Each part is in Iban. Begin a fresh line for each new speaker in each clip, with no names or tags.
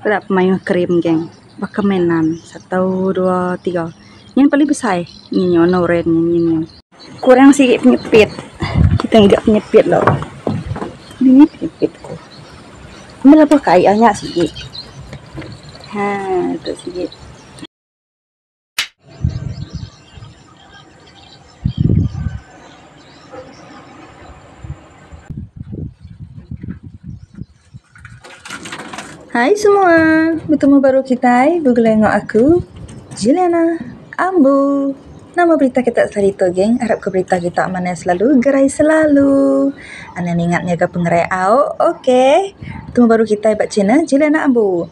Peda pemayuh krim geng baka mainan satu dua tiga nyin paling besai nyin nyu warna oren nyin nyu. Kurang sigi penyepit kita ngiga penyepit lo. Dini penyepit ku. Meh lebuh kai nya sigi. Ha tu sigi.
Hai semua, betemu baru kitai begulai enggau aku Juliana Ambu. Nama berita kita sehari tu geng? Arap ke berita kita manah selalu, gerai selalu. Anang ningat nyaga pengerai au. Okay. Betemu baru kitai ba channel Juliana Ambu.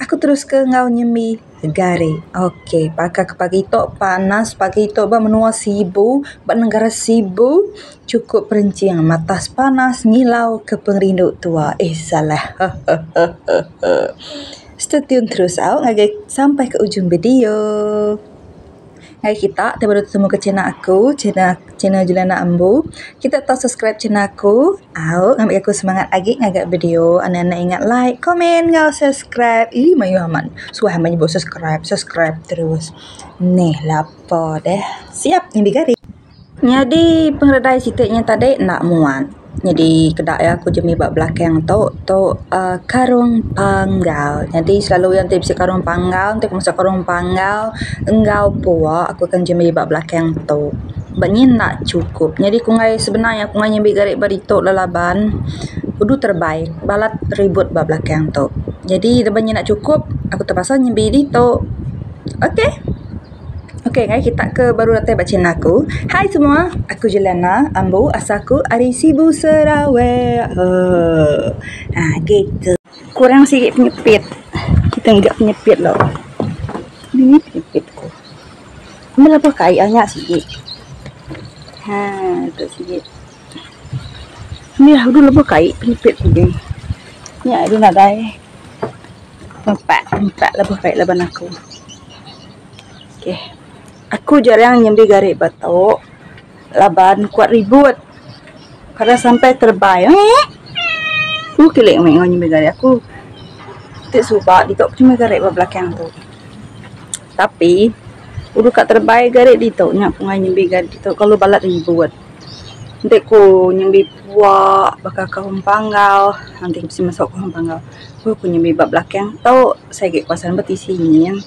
Aku terus ke enggau nyembi Gari. Ok baka ke pagi tu panas pagi tu ba menua Sibu ba negara Sibu chukup perenching matas panas ngilau ke pengerindu tua eh salah hehehe stay tune terus au ngagai sampai ke ujung video. Ngagai kita ti baru tetemu ke channel aku channel channel Juliana Ambu kita tau subscribe channel aku au ngambi aku semangat agi ngaga video ane ane ingat like komen enggau subscribe ii mayuh amat suah amat nyebut subscribe subscribe terus neh lapa deh siap nyadi gari.
Nyadi pengeredai siti nya tadi enda muat. Nyadi keda iya ku jembi ba belakang tu, tu uhh karung panggal. Nyadi selalu iya enti bisi karung panggal enti ku masak karung panggal enggau puak aku akan jembi ba belakang tu. Ba nyin enda chukup. Nyadi ku enggai sebenar iya ku enggai nyembi gari ba ditu laban udu terebai balat ribut ba belakang tu. Jadi laban nya enda chukup aku terpaksa nyembi ditu. Okay.
Ok ngagai kita ke baru datai ba channel aku. Hai semua, aku Juliana Ambu asal aku ari Sibu Sarawak. Hoo. Ha gitu.
Kurang sigi penyepit. Kita ngiga penyepit lo. Dini penyepit ku. Meh lebuh kai nya sigi. Ha tu sigi. Meh udah lebuh kai penyepit ku geng. Nya udah nadai. Empat, empat lebuh kai laban aku. Okey. Aku jarang nyembi gari ba tu laban kuat ribut. Kada sampai terebai. Eek. Ku kilik meh enggau nyembi gari aku. Ti suba ditu aku nyembi gari ba belakang tu. Tapi udah ka terebai gari ditu nya ku ngai nyembi gari ditu kalu balat ribut. Enti ku nyembi pua baka kaum panggau enti bisi masu kaum panggau ku ku nyembi ba belakang tu sigi kawasan betisi nyin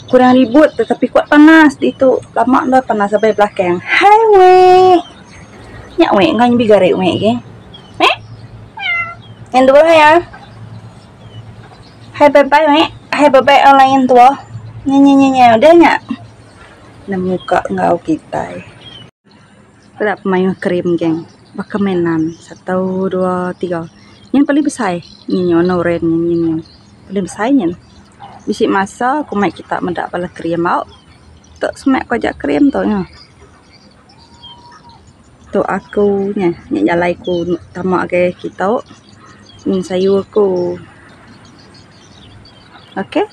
kurang ribut tetapi kuat panas ditu lama enda panas sampai belakang. Hai weh nya weh enggau nyembi gari weh geh. Weh ngan dua ya. Hai bye bye weh hai bye bye orang lain tuo. Nya nya nya nya udah nya nemu ka enggau kitai. Peda pemayuh krim geng baka mainan satu dua tiga nyin paling besai nyin nyu warna oren nyin nyu paling besai nyin bisi masa ku mai kita meda bala krim au tu semak ku aja krim tu nyu tu aku nya nya jalai ku tama agai kitu nyin sayur ku okay.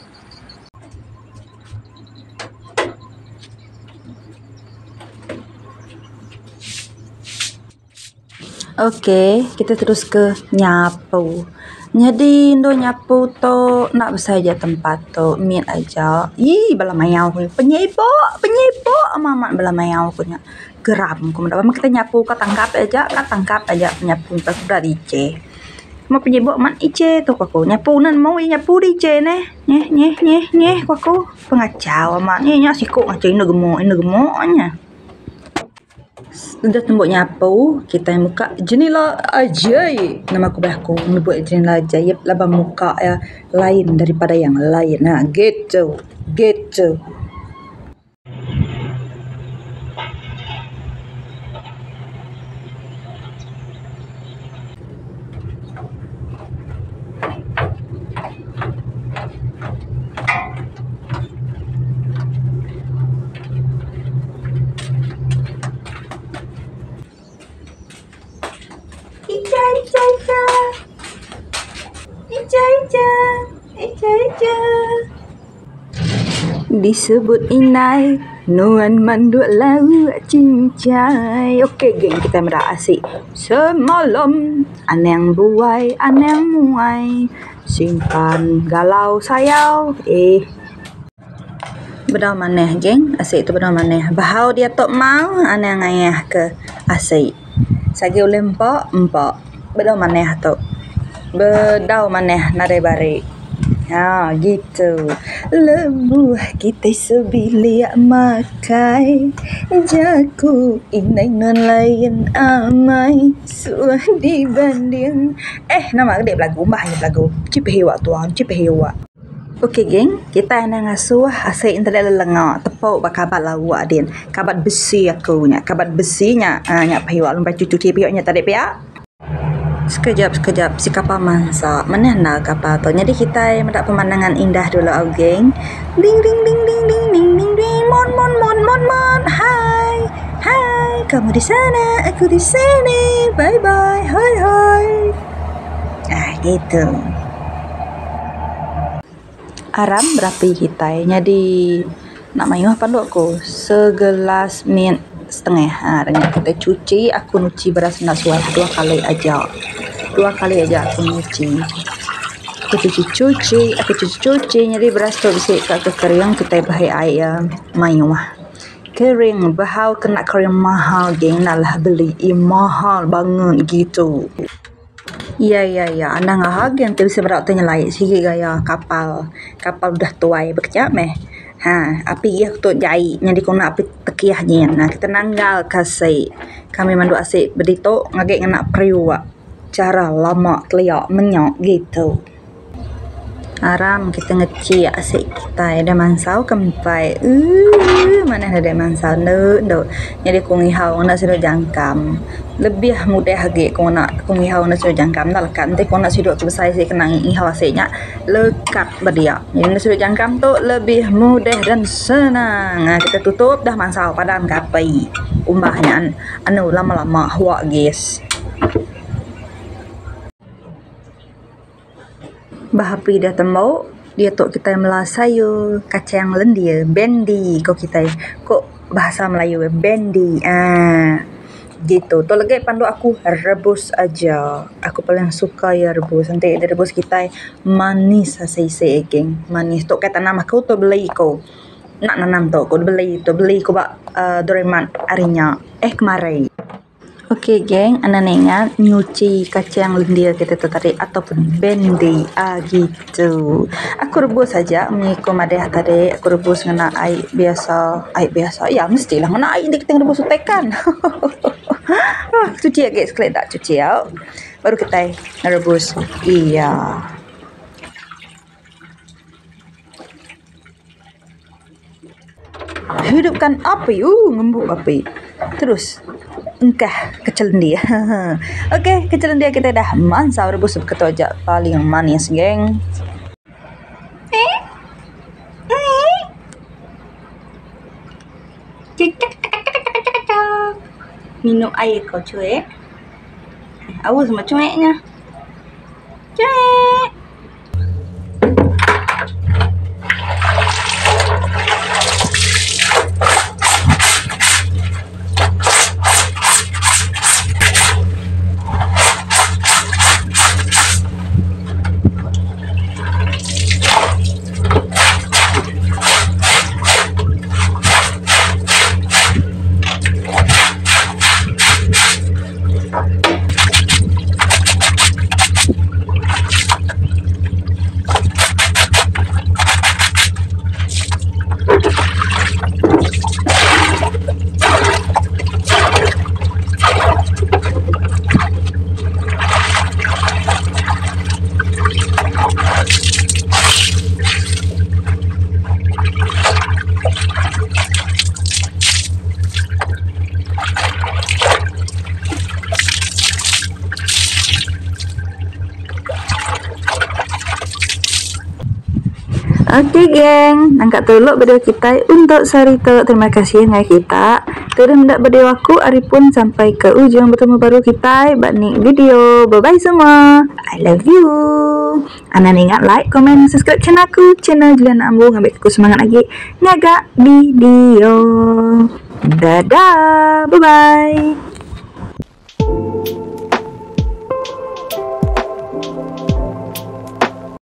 Ok kita terus ke nyapu. Nyadi endur nyapu tu enda besai ja tempat tu mit aja. Yee bala mayau ku penyibuk penyibuk amat amat bala mayau ku nya. Geram ku meda. Wang kita nyapu ka tangkap aja ka tangkap aja nyapu peda diceh. Meh penyibuk amat iceh tu ku aku. Nyapu ne nemu nyapu diceh neh. Nyeh nyeh nyeh nyeh ku aku. Pengachau amat nya nya siku ngachau indu gemu indu gemu nya.
Udah tembu nyapu kitai muka jenila ajaib. Nama ku beh aku nyebut jenila ajaib laban muka iya lain daripada yang lain ha gitu gitu.
Icha icha icha. Icha icha. Icha icha.
Disebut indai nuan manduk lauk cincai. Okey geng kitai meda asi semalam anang buai anang muai. Simpan galau sayau eh. Bedau manah geng asi tu bedau manah. Bahau diatu mau anang ngayah ke asi. Sagi ulih empa empa bedau manah tu. Bedau manah nadai bari. Ha gitu. Lebuh kitai sebilik makai jaku indai nuan lain amai suah dibanding. Eh nama agi belagu mbah agi belagu. Chipeh iwa tuan chipeh iwa. Ok geng, kitai anang ngasuh asi enti dek lelenga tepu ba kabat lauk din. Kabat besi aku nya, kabat besi nya aaa nya pah iwa lumbai cuci cuci pia nya tadi pia. Sekejap sekejap si kapal mansa meh enda kapal tu. Nyadi kitai meda pemandangan indah dulu au geng. Ding ding ding ding ding ding ding ding mon mon mon mon mon hai hai kamu di sana aku di sini bye bye hai hai. Ah gitu. Aram berapi kitai nyadi enda mayuh panu ku segelas mit setengah ha dengan kitai cuci aku nyuci beras enda suah dua kali aja. Dua kali aja aku nyuci. Aku cuci cuci aku cuci cuci nyadi beras tu bisi ka ke kering kitai bahai ai iya mayuh. Kering bahau kena kering mahal geng enda lah beli mahal banget gitu. Iya iya iya anang aha agi enti bisi meda utai nyelai sigi gaya kapal kapal udah tuai bekeja meh ha api iya tu jai nyadi ku api tekih nyin kita nanggal ka asi kami mandu asi beditu agi ngena periuk cara lama kelia menya gitu. Aram kita ngechik asi kitai deh mansau ke empai ooh manah deh mansau enda enda nyadi ku ngihau ngena sida jangkam lebih mudah agi ku ngena ku ngihau ngena sida jangkam enda lekat enti ku ngena sida ke besai sik kena ngihau asi nya lekat ba dia. Ngena sida jangkam tu lebih mudah dan senang kita tutup dah mansau padam ke api umbah nya anu lama lama huak gas. Bah api da tembu diatu kitai mela sayur kacang lendir bendi ko kitai ko bahasa melayu bendi aaa gitu. Tok lagi pandu aku rebus aja aku paling suka iya rebus enti rebus kitai manis asai isi geng manis. Tok kai tanam aku tok beli ku nak nanam tok ku beli tok beli ku ba aaa Doraemon hari nya eh kemari. Ok geng anang ingat nyuci kacang lendir kita tu tadi ataupun bendi ah gitu. Aku rebus aja munyi ku madah tadi aku rebus ngena ai biasa, ai biasa ya mestilah ngena ai enti kita rebus utai kan. Hahaha cuci agi sekali da cuci au baru kitai rebus iya. Hidupkan api ooh ngembu api terus engkah kecil lendir haha ok kecil lendir kita dah mansau rebus ketu aja paling manis geng. Minum air ko cuek. Aus mah cueknya. Cuek. Ok geng, nangka tu dulu video kitai untuk sehari tu. Terima kasih ngagai kita. Terus meda video aku ari pun sampai ke ujung betemu baru kitai ba ni video. Bye bye semua. I love you. Anang ingat like, comment, subscribe channel aku, channel Juliana Ambu ngambi aku semangat agi ngaga video. Dadah. Bye bye.